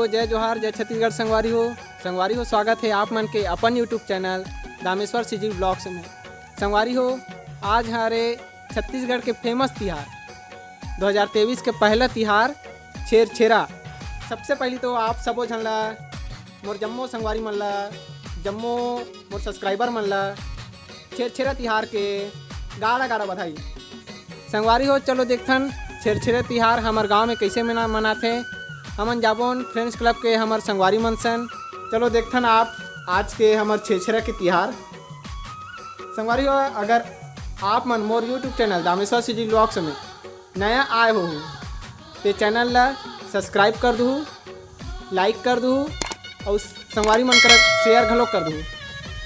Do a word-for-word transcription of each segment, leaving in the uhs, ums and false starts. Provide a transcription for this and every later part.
तो जय जोहार, जय छत्तीसगढ़ संगवारी हो। संगवारी हो, स्वागत है आप मन के अपन YouTube channel Dameshwar CG blogs में। संगवारी हो, आज हरे छत्तीसगढ़ के फेमस तिहार, दो हज़ार तेईस के पहला तिहार छेरछेरा। सबसे पहली तो आप सबो झन ला, मोर जम्मो संगवारी मन ला, जम्मो मोर सब्सक्राइबर मन ला छेरछेरा तिहार के गाड़ा गाड़ा बधाई। संगवारी हो, चलो देखथन छेरछेरा तिहार हमर गांव में कैसे मना मनाथे। हमन जाबोन फ्रेंड्स क्लब के हमर संगवारी मन सन। चलो देखथन आप आज के हमर छेरछेरा के तिहार। संगवारी हो, अगर आप मन मोर YouTube channel Dameshwar CG blogs में नया आए हो, ते चैनल ला सब्सक्राइब कर दू, लाइक कर दू और संगवारी मन करा शेयर घलो कर दू।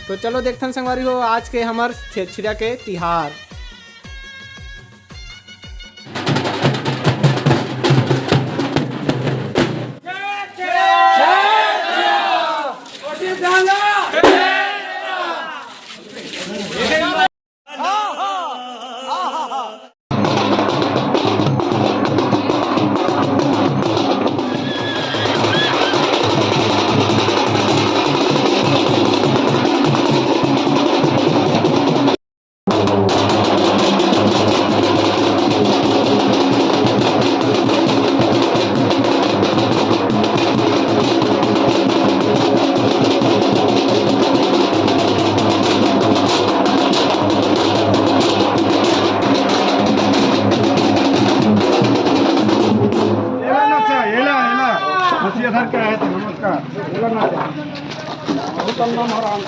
तो चलो देखथन संगवारी हो आज के हमर छेरछेरा के तिहार। एला नाचा, एला, एला। हंसिया धर के आए थे, नमस्कार। एला नाचा। बहुत अन्ना महाराज।